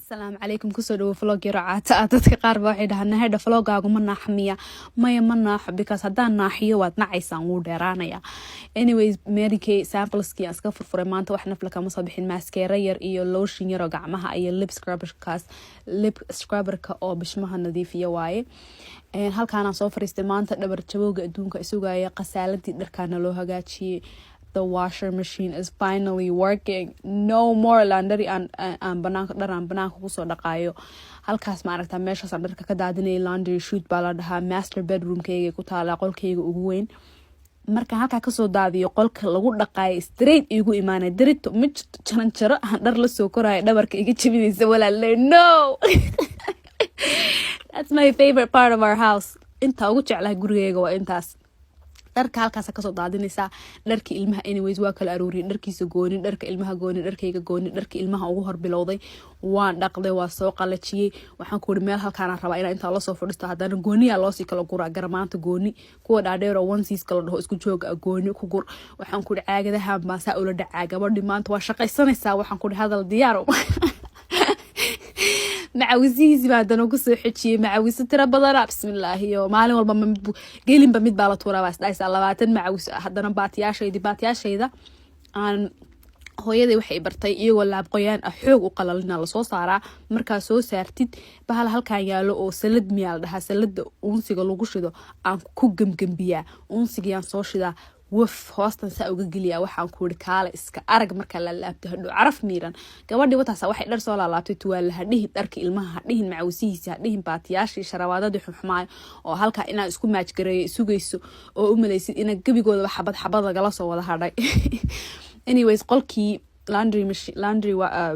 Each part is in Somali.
Asalaamu calaykum, kusoo dhawo vlog yaro caata ah. Dadka qaar ba waxay dhahaan, "Nahedha, vlogaagu ma naaxmiya?" Maya, ma naaxo, because haddaan naaxiyo waad nacaysaan, wuu dheeraanaya. Anyways, Mary Kay sampleski aan iska furfuray maanta, wax nafla kama soo bixin. Mascara yar iyo lotion yaroo gacmaha iyo lip scrubberkaas, lip scrubberka oo bishmaha nadiifiya waaye. Halkaanaan soo fariistay maanta. Dhabar jabowga adduunka isugaya. Qasaaladii dharkaana loo hagaajiyey. The washer machine is finally working. No more laundry aan banaanka dhar aan banaanka kusoo dhaqaayo. Halkaas ma aragtaa? Meeshaas aan dharka ka daadinaya laundry chute baa la dhahaa. Master bedroomkayga ku taala, qolkayga ugu weyn. Markaan halkaa kasoo daadiyo, qolka lagu dhaqaayo straight igu imaanay darito. Ma jirto jaranjaro aan dhar lasoo koraayo dhabarka iga jabinaysa, walaaley. No, that's my favorite part of our house. Intaa ugu jeclahay gurigeyga waa intaas, dharka halkaasa kasoo daadinaysaa. Dharka ilmaha, anyways, waa kala arooriyay. Dharkiisa gooni, dharka ilmaha gooni, dharkayga gooni. Dharka ilmaha ugu horbilowday, waan dhaqday, waa soo qalajiyey. Waxaan ku uri meel halkaana rabaa inaa intaa lasoo fadhisto. Haddana gooniyaa loosii kala guraa. Garamaanta gooni, kuwa dhaadheer oo onesies kala dhaho isku jooga gooni ku gur. Waxaan ku uri caagadahan baan saa ula dhacaa. Gabadhi maanta waa shaqaysanaysaa. Waxaan ku uri hadal diyaaro. Macawisihiisi baa haddana kusoo xejiyey, macawiso tiro badana. Bismillaahi, iyo maalin walba mid gelinba mid baa la tuuraa baa isdhahaysaa, 20 macawiso. Haddana baatiyaashaydi, baatiyaashayda aan hooyaday waxay bartay, iyagoo laabqoyaan ah xoog u qalalina lasoo saaraa. Markaa soo saartid, bahal halkan yaalo oo salad miyaa la dhahaa, salada uunsiga lagu shido aan ku gemgembiyaa. Uunsigiyaan soo shidaa, waf hoostan saa uga geliyaa. Waxaan ku iri kaale iska arag markaa laalaabto hadhow caraf miiran. Gabadhii wataasa waxay dhar soo laalaabtay. Tuwaala hadhihin, dharka ilmaha hadhihin, macawsihiisa hadhihin, baatiyaashii, sharabaadadii xumxumaayo oo halkaa inaan isku maajgareeyo sugayso oo u malaysid ina gebigoodaba xabad xabad lagala soo wada hadhay. Anyways, qolkii laundry machine, laundry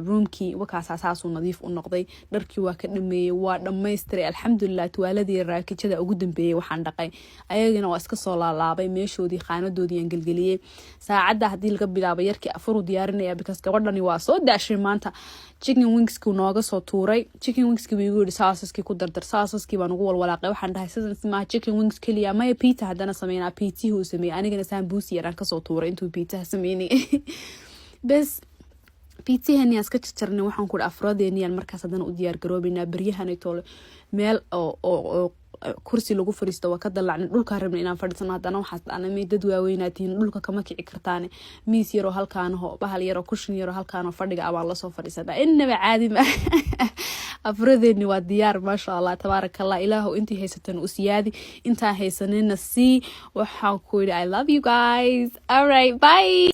roomkii wakaasa saasuu nadiif u noqday. Dharkii waa ka dhameeyey, waa dhamaystiray, alxamdulilah. Tuwaaladii raakijada ugu dambeeyey waxaan dhaqay, ayagana waa iska soo laalaabay meeshoodii, khaanadoodii aan gelgeliyey. Saacadda haddii laga bilaabo, yarkii afuruu diyaarinaya, because gabadhani waa soo daashay maanta. Chicken wingski nooga soo tuuray. Chicken wingski buu igu yidhi, "Sauceski ku dardar." Sauceski baan ugu walwalaaqay. Waxaan dhahay, "Sidan maaha, chicken wings keliya." "Maya, pizza haddana sameynaa." Pizzihii uu sameeyey, anigana sambuusi yaraan kasoo tuuray intuu pizzaha sameynayay. Bes, pizzaheeniyaan iska jarjarnay. Waxaan ku afradeeniyaan markaas haddana u diyaar garoobeynaa. Beryahanay toole meel oo kursi lagu fariisto waa ka dalacnay, dhulkaa rabnay inaan fadhiisano. Haddana waxaas dhacnay, dad waaweynaa tihiin, dhulka kama kici kartaane, miis yaroo halkaanaho, bahal yaroo kushin yaroo halkaanoo fadhiga abaan lasoo fadhiisanaa. Inaba caadi ma, afradeeni waa diyaar. Maasha Allah, tabaaraka Allah. Ilaahu intii haysatan u siyaadi, intaan haysanina sii. Waxaan ku yidhi, I love you guys. Alright, bye.